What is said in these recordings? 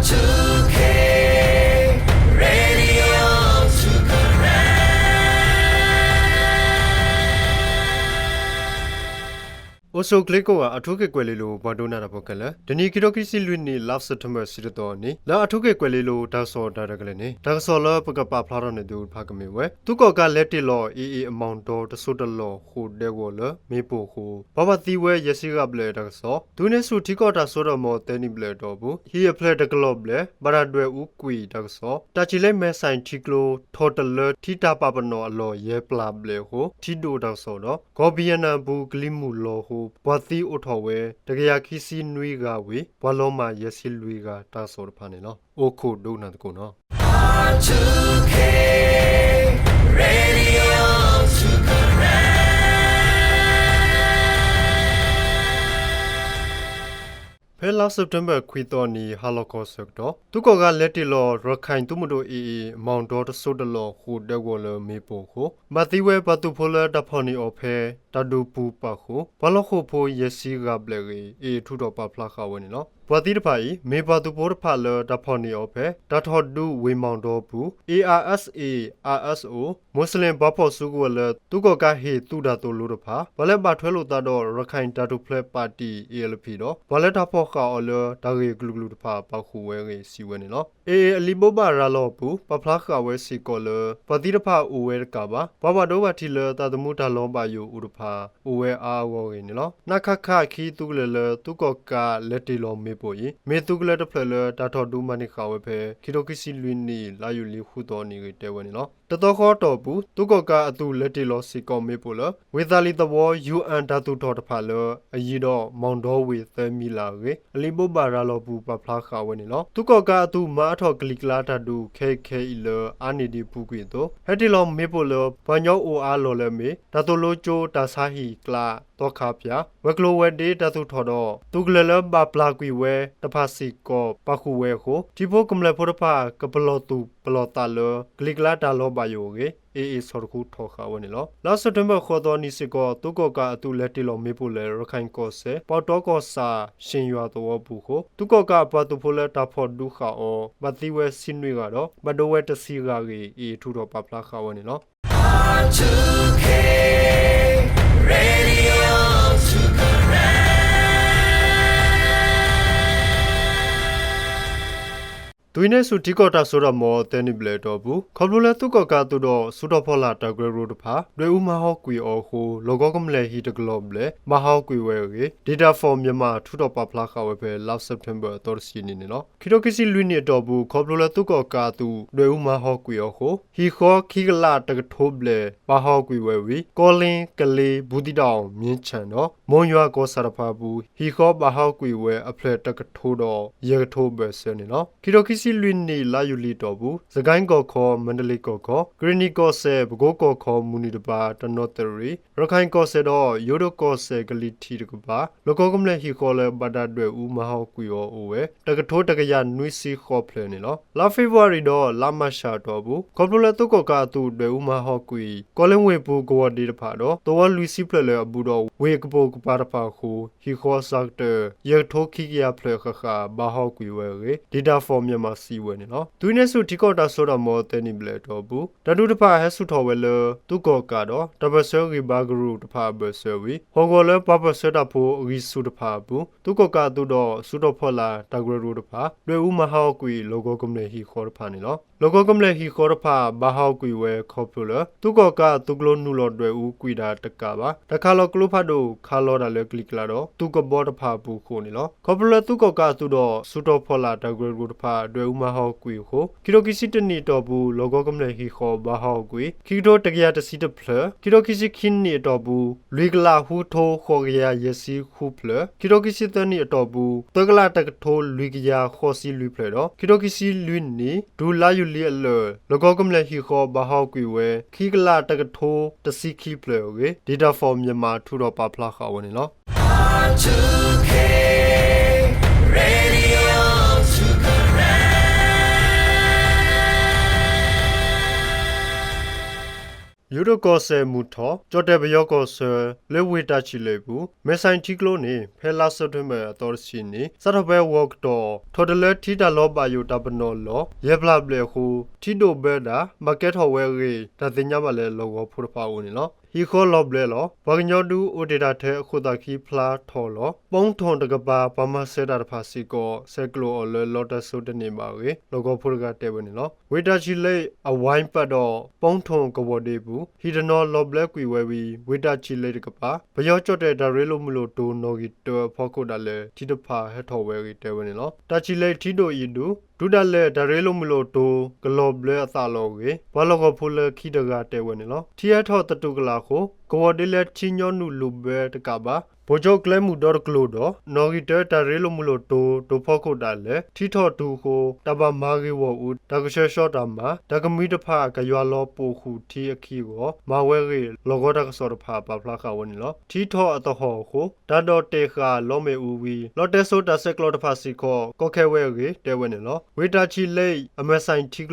two K Radio two Karen. အိၣ်ဆူၣ်ချ့ကိးဂၤ အၣ်ထူခ့ၣ်ကွဲၤလ့လိၤ ပှၤဒိကနၣ်တၢ်ဖိခဲလၢာ်, တနံၤခံထိခံဆံလွံၢ်နံၣ် လါစဲးပထ့ဘၢၣ် တသီအနံၤ လၢအၣ်ထူခ့ၣ်ကွဲၤလ့လိၤ တၢ်ကစီၣ်တၢ်ရဲၣ်တၢ်ကျဲၤန့ၣ် တၢ်ကစီၣ်လၢပကပာ်ဖျါထီၣ်န့ၢ်သုတဖၣ် ကမ့ၢ်ဝဲ သုးကီၣ်ကးလဲၤတ့ၢ်လီၤ AA အမီၣ်ဒီတစိၢ်တလီၢ် ဃိာ်ဒဲကဝီၤလၢမ့ၣ်ပိၢ်အဃိ ပှၤဘၣ်သံဝဲယဲၢ်ဆံဂၤဘျဲၣ်တၢ်ကစီၣ်, သုးဟံးန့ၢ်ဆူၣ်ထံကီၢ်တၢ်စိတၢ်ကမီၤသၢနံၣ်ဘျဲၣ်အတီၢ်ပူၤ ဟံၣ်အဖျၢၣ်တကလီၢ်ဘျဲၣ် ဘၣ်တၢ်ဒွဲၣ်အူကွံာ်တၢ်ကစီၣ်, တၢ်စံၣ်လၢမဲၢ်စဲၣ်ထံကျိ ထီၣ်တလၢထံတၢ်ပာ်ပနီၣ်အလီၢ်ယဲၢ်ပျၢ်ဘျဲၣ်အဃိ ထံဒိၣ်တၢ်ကစီၣ်ဒီး ကီၢ်ဘံယဲၢ်နၢ်ပူၤ ကလံၤမုၢ်လီၤအဃိ ပှၤသံအိၣ်ထီၣ်ဝဲ တကယၤခံဆံနွံဂၤဝံၤ ပှၤလီၤမၢ်ယဲၢ်ဆံလွံၢ်ဂၤတၢ်ကစီၣ်တဖၣ်န့ၣ်လီၤ. အိၣ်ခိးဒိကနၣ်သကိးနီၤ. Radio two Karen. ဖဲလါစဲးပထ့ဘၢၣ် ခွံသီနံၤ ဟါလီၤခီဆၢကတီၢ် သုးကီၣ်ကးလဲၤတ့ၢ်လီၤ ရခၢၣ်သုးမုၢ်ဒိၣ် AA မီၣ်ဒီတစိၢ်တလီၢ် ဃိာ်ဒဲကဝီၤလၢမ့ၣ်ပိၢ်အဃိ ဘၣ်သံဝဲပှၤသုးဖိလၢတၢ်ဖီၣ်န့ၢ်အီၤဖဲ တၢ်ဒုးပူၤပာ်ဃုာ် ပှၤလီၢ်ဃိာ်ဖိယဲၢ်ဆံဂၤဘျဲၣ်အဂ့ၢ် AA ထုးထီၣ်ပာ်ဖျါဃာ်ဝဲန့ၣ်လီၤ. ပှၤသံတဖၣ်အံၤ မ့ၢ်ပှၤသုးဖိတဖၣ်လၢတၢ်ဖီၣ်န့ၢ်အီၤဖဲ တၢ်ထီၣ်ဒုးဝ့ၢ်မီၣ်ဒီပူၤ ARSA RSO မိၢ်စလ့ၣ်ပှၤဖီၣ်စုကဝဲၤလၢ သုးကီၣ်ကးဟ့ၣ်သုးတၢ်သိၣ်လိတဖၣ်, ပှၤလၢဘၣ်ထွဲလိာ်သးဒီး ရခၢၣ်တၢ်ထူၣ်ဖျဲးပၣ်တံၣ် ALP ဒီး ပှၤလၢတၢ်ဖီၣ်ဃာ်အီၤလၢတၢ်ဂ့ၢ်အကလုာ်ကလုာ်တဖၣ် ပာ်ဃုာ်ဝဲအဂ့ၢ် စံးဝဲန့ၣ်လီၤ. AA အလံာ်ဘိးဘၣ်ရၤလီၤအပူၤ ပာ်ဖျါဃာ်ဝဲစ့ၢ်ကီးလၢ ပှၤသံတဖၣ်အိၣ်ဝဲတကးဘၣ် ပှၤဘၣ်ဒိဘၣ်ထံးလၢတၢ်သမူတၢ်လီၤဘၣ်ယိၣ်အိၣ်တဖၣ် အိၣ်ဝဲအါအါဂီၢ်ဂီၢ်န့ၣ်လီၤ. နခခ အခံသုးကလၢၤလၢသုးကီၣ်ကးလဲၤတ့ၢ်လီၤမ့ၣ်ပိၢ်အံၤ မ့ၢ်သုးကလၢၤတဖျၢၣ်လၢတၢ်ထီၣ်ဒုးမၤန့ၢ်ဃာ်ဝဲဖဲ ခံထိခံဆံလွံၢ်နံၣ် လါယူၤလံဃုသီအနံၤအဂ့ၢ် တဲဝဲန့ၣ်လီၤ. တသီဃီအတီၢ်ပူၤ သုးကီၣ်ကးအသုးလဲၤတ့ၢ်လီၤစ့ၢ်ကီးမ့ၣ်ပိၢ်လၢ ဝ့ၢ်သးလံာ်သဝီ UN တၢ်သူၣ်ထီၣ်တဖၣ်လၢအယံၤဒီး မီၣ်ဒီဝ့ၢ်သၢမံၤလၢ်အဂ့ၢ် အလံာ်ဘိးဘၣ်ရၤလီၤအပူၤ ပာ်ဖျါဃာ်ဝဲန့ၣ်လီၤ. သုးကီၣ်ကးအသုးမၤအါထီၣ်ကလံၤကျါတၢ်ဒုး ခဲအံၤခဲအံၤလၢအါန့ၢ်ဒံးအပူၤကွံာ်အသိး ဟဲတ့ၢ်လီၤမ့ၣ်ပိၢ်လၢ ပှၤကညီအိၣ်အါလီၢ်လၢအမ့ၢ် တၢ်သိၣ်လိကၠိ တၢ်ဆါဟံၣ်ကျါ သီခါဖၠၣ် ဝဲၤကျိၤဝဲၤဒ့တၢ်သူၣ်ထီၣ်ဒီး သုးကလၢၤလၢဘၣ်ပျၢ်ကွံာ်ဝဲတဖၣ်စ့ၢ်ကီး ပာ်ဃုာ်ဝဲအဃိ ထံဖိကမျၢၢ်ဖိတဖၣ် ကပလီၢ်သူၣ်ပလီၢ်သးလၢ ကလံၤကျါတၢ်လီၤဘၣ်ယိၣ်အဂ့ၢ် AA ဆီၣ်တခူထီၣ်ဃာ်ဝဲန့ၣ်လီၤ. လါစဲးပထ့ဘၢၣ်ဃိးသီနံၤစ့ၢ်ကီး သုးကီၣ်ကးအသုးလဲၤတ့ၢ်လီၤမ့ၣ်ပိၢ်လၢ ရခၢၣ်ကီၢ်စဲၣ် ပီတီကီၢ်ဆၣ် ရှ့ၣ်ယွၤသဝီပူၤအဃိ သုးကီၣ်ကးအပှၤသုးဖိလၢတၢ်ဖီၣ်ဒုးဃာ်အီၤ ဘၣ်သံဝဲဆံနွံဂၤဒီး ဘၣ်ဒိဝဲတဆံဂၤအဂ့ၢ် AA ထုးထီၣ်ပာ်ဖျါဃာ်ဝဲန့ၣ်လီၤ. သုးဟံးန့ၢ်ဆူၣ်ထံကီၢ်တၢ်စိတၢ်ကမီၤသၢနံၣ်ဘျဲၣ်အတီၢ်ပူၤ ခီဖျိလၢသုးကီၣ်ကးအသုးဒီး စူးထီၣ်ဖီလာ်တၢ်ကရၢကရိတဖၣ် ဒွဲၣ်အူမၤဟးဂီၤကွံာ်အီၤအဃိ လီၢ်ကဝီၤကမျၢၢ်ဟံၣ်တကလီၢ်ဘျဲၣ် မၤဟးဂီၤကွံာ်ဝဲအဂ့ၢ် Data for Myanmar ထုးထီၣ်ပာ်ဖျါဃာ်ဝဲဖဲ လါစဲးပထ့ဘၢၣ် သီတဆံနံၤန့ၣ်လီၤ. ခံထိခံဆံလွံၢ်နံၣ်အတီၢ်ပူၤ ခီဖျိလၢသုးကီၣ်ကးအသုး ဒွဲၣ်အူမၤဟးဂီၤကွံာ်အီၤအဃိ ဟံၣ်ဃီခံကလးတကထိဘျဲၣ် ပာ်ဟးဂီၤကွံာ်ဝဲဝံၤ ကီလ့ ကလ့ ဘူးသံးတီး မ့ၢ်ဆၣ်ဒီး မိၢ်ယွၤကီၢ်ဆၣ်တဖၣ်အပူၤ ဟံၣ်ဃီဘၣ်ဟးဂီၤကွံာ်ဝဲအဖျၢၣ်တကထိဒီး ယဲၢ်ကထိဘၢၣ်စၢၤန့ၣ်လီၤ. ခံထိခံဆံလွံၢ်နံၣ် လါယူၤလံအတီၢ်ပူၤ စကဲၣ်ကီၢ်ခီ မါဒလ့ကီၢ်ခီ ကရ့ၣ်နံၣ်ကီၢ်စဲၣ် ပကိကီၢ်ခီ မုၢ်နုာ်တပၤ တနီသရံၣ် ရခၢၣ်ကီၢ်စဲၣ်ဒီး ယိၤဒိၣ်ကီၢ်စဲၣ်ကလံၤထံးတကပၤ လီၢ်ကဝီၤကမျၢၢ်ဟံၣ်ဃီလၢဘၣ်တၢ်ဒွဲၣ်အူမၤဟးဂီၤကွံာ်အီၤအိၣ်ဝဲ တကထိတကယၤနွံဆံဃိးဖျၢၣ်န့ၣ်လီၤ. လါဖ့ၤဘြူၤအါရံၤဒီးလါမၢ်ၡးအတီၢ်ပူၤ ခီဖျိလၢသုးကီၣ်ကးအသုးဒွဲၣ်အူမၤဟးဂီၤကွံာ် ကီလ့ဝ့ၢ်ပူၤကဝီၤဒ့တဖၣ်ဒီး သဝီလွံၢ်ဆံဖျၢၣ်လၢအဘူးဒီး ဝ့ၢ်ကပိာ်ကပၤတဖၣ်အဃိ ဟံၣ်ဃီစှၤကတၢၢ် ယဲၢ်ကထိခံကယၤဖျၢၣ်ဃၣ်ဃၣ် ဘၣ်ဟးဂီၤကွံာ်ဝဲအဂ့ၢ် Data for Myanmar စံးဝဲန့ၣ်လီၤ. သုးဟံးန့ၢ်ဆူၣ်ထံကီၢ်တၢ်စိတၢ်ကမီၤသၢနံၣ်ဘျဲၣ်အတီၢ်ပူၤ တၢ်ဒုးတဖၣ်ဟဲဆူၣ်ထီၣ်ဝဲလၢ သုးကီၣ်ကးဒီး တၢ်ပၢၢ်ဆၢဂံၢ်ဘါကရူၢ်တဖၣ်အဘၢၣ်စၢၤဝံၤ ဟီၣ်ကဝီၤလၢပှၤပၢၢ်ဆၢတၢ်ဖိအဂံၢ်ဆူၣ်တဖၣ်အပူၤ သုးကီၣ်ကးအသုးဒီး စူးထီၣ်ဖီလာ်တၢ်ကရၢကရိတဖၣ် ဒွဲၣ်အူမၤဟးဂီၤကွံာ် လီၢ်ကဝီၤကမျၢၢ်ဟံၣ်ဃီတဖၣ်န့ၣ်လီၤ. လီၢ်ကဝီၤကမျၢၢ်ဟံၣ်ဃီတဖၣ် ဘၣ်ဟးဂီၤကွံာ်ဝဲခီဖျိလၢ သုးကီၣ်ကးအသုးကျိနုာ်လီၤဒွဲၣ်အူကွံာ်တၢ်တကးဘၣ် တၢ်ခးလီၤကျိဖးဒိၣ် ခးလီၤတၢ်လၢကလံၤကျါဒီး သုးကဘီတဖၣ်အပူၤအဃိန့ၣ်လီၤ. ခီဖျိလၢသုးကီၣ်ကးအသုးဒီး စူးထီၣ်ဖီလာ်တၢ်ကရၢကရိတဖၣ် ဒွဲၣ်အူမၤဟးဂီၤကွံာ်အဃိ ခံထိခံဆံတနံၣ်အတီၢ်ပူၤ လီၢ်ကဝီၤကမျၢၢ်ဟံၣ်ဃီဘၣ်ဟးဂီၤကွံာ် ခံကထိတကယၤတဆံတဖျၢၣ်, ခံထိခံဆံခံနံၣ်အတီၢ်ပူၤ လွံၢ်ကလးဃုကထိဃိးကယၤယဲၢ်ဆံဃုဖျၢၣ်, ခံထိခံဆံသၢနံၣ်အတီၢ်ပူၤ သၢကလးတကထိလွံၢ်ကယၤဃိးဆံလွံၢ်ဖျၢၣ်ဒီး ခံထိခံဆံလွံၢ်နံၣ် တုၤလါယူၤလံအလၢာ် လီၢ်ကဝီၤကမျၢၢ်ဟံၣ်ဃီဘၣ်ဟးဂီၤကွံာ်ဝဲ ခံကလးတကထိတဆံခံဖျၢၣ်အဂ့ၢ် Data for Myanmar ထုးထီၣ်ပာ်ဖျါဃာ်ဝဲန့ၣ်လီၤ. လၢ ယိၤဒိၣ်ကီၢ်စဲၣ်မုၢ်ထီၣ် ကၠီၣ်တဲၣ်ပယီၤကီၢ်ဆၢ လၢဝ့ၢ်တၢ်ချံလ့ၣ်အပူၤ မဲၢ်စဲၣ်ထံကျိန့ၣ် ဖဲလါစဲးပထ့ဘၢၣ်အသီတဆံန့ၣ် စးထီၣ်ဖဲဂီၤကတီၢ် ထီၣ်တလၢထံတၢ်လီၤဘၣ်ယိၣ်တၢ်ပနီၣ်လီၢ် ယဲၢ်ပျၢ်ဘျဲၣ်အဃိ ထံဒိၣ်ဘၢဒၣ် ဘၣ်ကဲထီၣ်ဝဲအဂ့ၢ် တၢ်သ့ၣ်ညါဘၣ်လၢလီၢ်ကဝီၤဖိတဖၣ်အအိၣ်န့ၣ်လီၤ. ဟံၣ်ဃီလီၤဘျဲလီၤ. ပှၤကညီဒုးအိၣ်တ့ၢ်တၢ်ထဲအခိၣ်သၣ်ခံဖျါထီၣ်လီၤ. ပီထိၣ်တကပၤ ပှၤမၤစၢၤတၢ်တဖၣ်စ့ၢ်ကီး ဆဲးကျိးအီၤလၢလီတဲစိတန့ၢ်ဘၣ်အဂ့ၢ် လီၢ်ကဝီၤဖိတဂၤတဲဝဲန့ၣ်လီၤ. ဝ့ၢ်တၢ်ချံလ့ၣ်အဝဲပၢၣ်ဒီး ပီထိၣ်ကဝီၤဒ့အပူၤ ဟံၣ်တနီၤလီၤဘျဲကွံာ်ဝဲဝံၤ ဝ့ၢ်တၢ်ချံလ့ၣ်တကပၤ ပယီၤကၠီၣ်တဲၣ်တၢ်ရ့လိာ်မုာ်လိာ်တိၤနီၣ်ဂံၢ်တၢအဖီခိၣ်ဒၣ်လဲာ် ထံတဖၣ်ဟဲထီၣ်ဝဲအဂ့ၢ်တဲဝဲန့ၣ်လီၤ. တၢ်ချံလ့ၣ်ထံဒိၣ်အံၤဒုး တုၤဒၣ်လဲာ်တၢ်ရ့လိာ်မုာ်လိာ်တိၤကလီၤဘျဲအသးလီၤအဂ့ၢ် ပှၤလီၢ်ကဝီၤဖိလၢခံတဂၤတဲဝဲန့ၣ်လီၤ. ထံဟဲထီၣ်သတူၢ်ကလာ်အဃိ ကဝီၤဒ့လၢထံညီနုၢ်လူၤဘၢတကးဘၣ် ပိကၠိကျဲမုၢ်ဒီတကျိၤဒီး နီၣ်ဂံၢ်တၢတၢ်ရ့လိာ်မုာ်လိာ်တိၤတိၤဖီခိၣ်ဒၣ်လဲာ် ထံထီၣ်တုၤအဃိ တၢ်ဘၣ်မၤဂ့ၢ်ဂီၢ်အူ တၢ်ကဆှၢဆှီတၢ်မၤ တၢ်ကမှံတဖၣ်ကယွၤလီၤပိာ်ဃုာ်ထံအခံအဂီၢ် မၤဝဲအဂ့ၢ် လီၢ်ကဝီၤတၢ်ကစီၣ်တဖၣ်ပာ်ဖျါဃာ်ဝဲန့ၣ်လီၤ. ထံထီၣ်အသဟီၣ်အဃိ တၢ်ဒီၣ်တဲာ်ဃာ်လီမ့ၣ်အူဝံၤ လီတဲစိတၢ်ဆဲးကျိးတဖၣ်စ့ၢ်ကီး ကီခဲဝဲအဂ့ၢ်တဲဝဲန့ၣ်လီၤ. ဝ့ၢ်တၢ်ချံလ့ၣ်အမဲၢ်စဲၣ်ထံ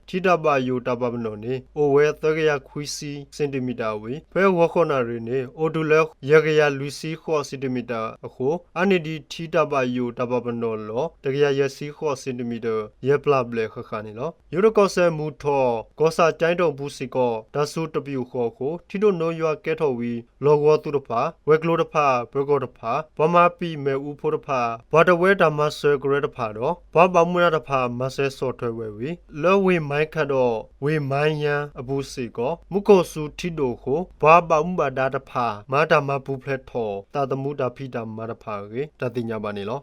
ကျိထံ ထံတၢ်ဘၣ်ယိၣ်တၢ်ပနီၣ်န့ၣ် အိၣ်ဝဲသၢကယၤခွံဆံ centimeter ဝံၤ ဖဲဂီၤဃိးနၣ်ရံၣ်န့ၣ် အိၣ်တုၤလၢ ယဲၢ်ကယၤလွံၢ်ဆံဃိး centimeter အဃိ အါန့ၢ်ဒံးထံတၢ်ဘၣ်ယိၣ်တၢ်ပနီၣ်လီၢ် တကယၤယဲၢ်ဆံဃိး centimeter ယဲၢ်ပျၢ်ဘျဲၣ်ဃၣ်ဃၣ်န့ၣ်လီၤ. ယိၤဒိၣ်ကီၢ်စဲၣ်မုၢ်ထီၣ် ကီၢ်ဆၣ်ကၠဲးတိၣ်အပူၤစ့ၢ်ကီး တၢ်စူၤတပျုာ်ဃီအဃိ ထံဒိၣ်နိယွၤကဲထီၣ်ဝံၤ လီၢ်ကဝီၤသုးတဖၣ် ဝဲၤကျိၤတဖၣ် ပၢၤကီၢ်တဖၣ် ပှၤမၤပံာ်မ့ၣ်အူဖိတဖၣ် ပှၤတဝဲတၢ်မၤစၢၤကရၢတဖၣ်ဒီး ပှၤဘၣ်မူဘၣ်ဒါတဖၣ် မၤစၢၤဆီၣ်ထွဲဝဲဝံၤ လၢဝ့ၢ်မဲၣ်ခၣ်ဒီး ဝ့ၢ်မဲၣ်ယါအပူၤစ့ၢ်ကီး မူခိၣ်စူၤထံဒိၣ်အဃိ ပှၤဘၣ်မူဘၣ်ဒါတဖၣ် မၤတၢ်မၤပူၤဖျဲးထီၣ် သးသမူတၢ်ဖံးတၢ်မၤတဖၣ်အဂ့ၢ် တၢ်သ့ၣ်ညါဘၣ်န့ၣ်လီၤ.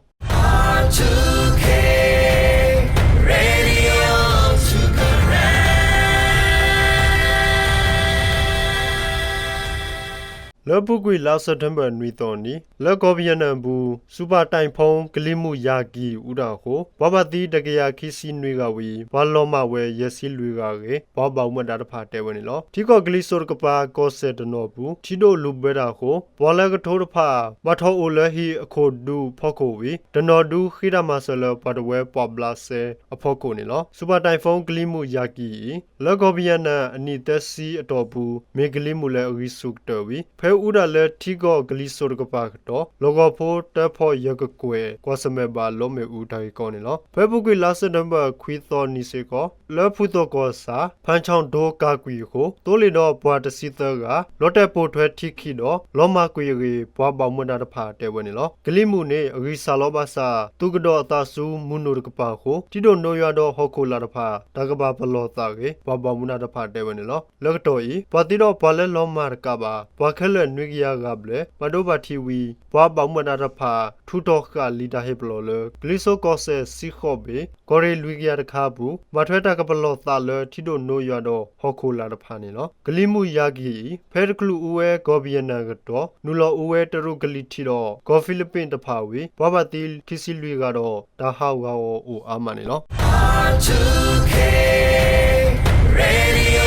လၢအပူၤကွံာ်လါစဲးပထ့ဘၢၣ်နွံသီအနံၤ လၢကီၢ်ပယီၤနၢၣ်အပူၤ စူၤပၤတဲၣ်ဖူကလံၤမုၢ်ယၢ်ကံၢ်အူတၢ်အဃိ ပှၤဘၣ်သံတကယၤခံဆံနွံဂၤဝံၤ ပှၤလီၤမၢ်ဝဲယဲၢ်ဆံလွံၢ်ဂၤအဂ့ၢ် ပှၤဘၣ်မူဘၣ်ဒါတဖၣ်တဲဝဲန့ၣ်လီၤ. ထံကီၢ်ကလံၤစိးတကပၤ ကီၢ်စဲၣ်တနီၤအပူၤ ထံဒိၣ်လူၤဘၢတၢ်အဃိ ပှၤလၢကထိတဖၣ် ဘၣ်ထီၣ်အိၣ်လၢဟံၣ်အခိၣ်ဒူအဖီခိၣ်ဝံၤ တနီၤဒုးဃ့တၢ်မၤစၢၤလၢပှၤတဝဲပှၤဘျးစဲအဖီခိၣ်န့ၣ်လီၤ. စူၤပၤတဲၣ်ဖူကလံၤမုၢ်ယၢ်ကံၢ်အံၤ လၢကီၢ်ပယီၤနၢၣ်အနံၣ်သၢဆံအတီၢ်ပူၤ မ့ၢ်ကလံၤမုၢ်လၢအဂံၢ်ဆူၣ်ကတၢၢ်ဝံၤ ဖဲအူဒၣ်လၢထံကီၢ်ကလံၤစိးတကပၤအကတီၢ် လီၢ်ကဝီၤဖိတၢဖီၣ်ယဲၢ်ကကွဲၢ် ကွၢ်ဆၢၣ်မဲာ်ဘၣ်လီမ့ၣ်အူတၢ်ဂ့ၢ်ကီန့ၣ်လီၤ. ဖဲအပူၤကွံာ်လါစဲးပထ့ဘၢၣ်ခွံသီနံၤစ့ၢ်ကီး လၢဖုသီၣ်ကီၢ်ဆၣ် ဖၣ်ဆၣ်ဒိကၢ်ကွံာ်အဃိ သိလ့ၣ်ဒီးပှၤတဆံသၢဂၤ လီၤတဲာ်ပိာ်ထွဲထံခံဒီး လီၤမၢ်ကွံာ်အဂ့ၢ် ပှၤဘၣ်မူဘၣ်ဒါတဖၣ်တဲဝဲန့ၣ်လီၤ. ကလံၤမုၢ်န့ၣ် အဂံၢ်စၢ်လီၤဘၣ်ဆၣ် သုးကဒီးအသးဆူမုၢ်နုာ်တကပၤအဃိ ထံဒိၣ်နိယွၤဒီးဟီၣ်ခိၣ်လာ်တဖၣ် တၢ်ကဘၣ်ပလီၢ်သးအဂ့ၢ် ပှၤဘၣ်မူဘၣ်ဒါတဖၣ်တဲဝဲန့ၣ်လီၤ. လၢကတီၢ်အံၤ ပှၤသံဒီးပှၤလၢလီၤမၢ်တကးဘၣ် ပှၤခဲလၢာ်နွံကယၤဂၤဘျဲၣ် ဘၣ်ဒိဘၣ်ထံးဝံၤ ပှၤဘၣ်မူဘၣ်ဒါတဖၣ် ထုးထီၣ်ဃာ်လံာ်တၢ်ဟ့ၣ်ပလီၢ်လၢ ကလံၤစိးကီၢ်စဲၣ်စံဃိးဘ့ၣ် ကီၢ်ရ့ၣ်လွံၢ်ကယၤတခါအပူၤ ဘၣ်ထွဲတၢ်ကပလီၢ်သးလၢထံဒိၣ်နိယွၤဒီးဟီၣ်ခိၣ်လာ်တဖၣ်န့ၣ်လီၤ. ကလံၤမုၢ်ယၢ်ကံၢ်အံၤ ဖဲတချုးအူဝဲကီၢ်ပယီၤနၢၣ်အကတီၢ် နုာ်လီၤအူဝဲတရူးကလံၤထံးဒီး ကီၢ်ဖံလံးပံးတဖၣ်ဝံၤ ပှၤဘၣ်သံခံဆံလွံၢ်ဂၤဒီး တၢ်ဟးဂီၤအီၤအိၣ်အါမးန့ၣ်လီၤ.